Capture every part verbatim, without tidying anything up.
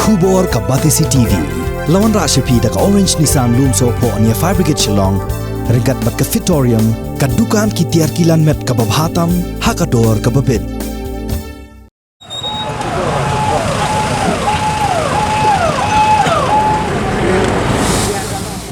Khubor ka Batesi T V. La wanrah sha phi da ka Orange Nissan Lumsohphoh near Fire Brigade Shillong. Ryngkat bad ka Fitorium, ka dukan ki tiar kilan met kaba bha tam ha ka dor kaba bit.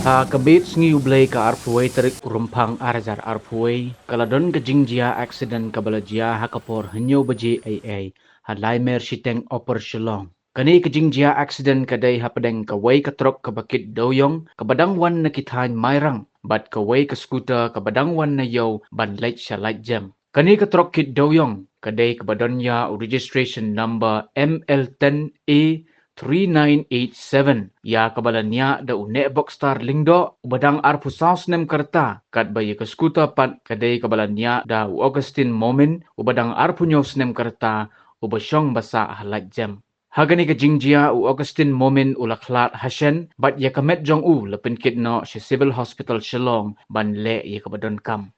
Ha ka bit sngi U Blei ka arphew wei tarik u Rymphang ar hajar arphew wei, ka la don ka jingjia accident kaba la jia ha ka por hynñiew baje eiei ha Laimer Shiteng Upper Shillong. Kane ka jingjia accident ka dei hapdeng kawei ka trok kaba kit dewiong kaba dang wan na ki thaiñ Mairang bad kawei ka scooter kaba dang wan na Ïew ban leit sha Laitjem. Kane ka trok kit dewiong ka dei kaba don ïa u registration number M L ten A three nine eight seven, ïa kaba la niah da u Nehbokstar Lyngdoh uba dang arphew saw snem ka rta, katba ïa ka scooter pat ka dei kaba la niah da u Augustine Momin uba dang arphew hynñiew snem ka rta, uba shong ba sah ha Laitjem. Ha kane ka jingjia u Augustine Momin u la khlad ha shen bad ïa ka met jong u la pynkit noh sha Civil Hospital Shillong ban leh ïa kaba donkam.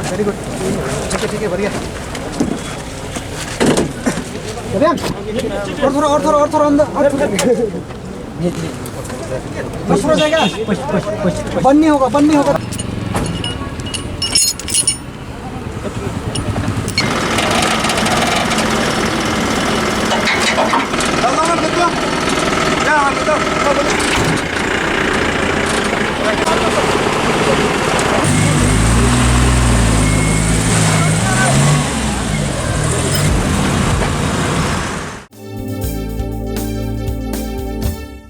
ठीक है, ठीक है, बढ़िया। और थोड़ा, और थोड़ा, और थोड़ा अंदर, और थोड़ा। बस, थोड़ा जाएगा। बंद नहीं होगा, बंद नहीं होगा।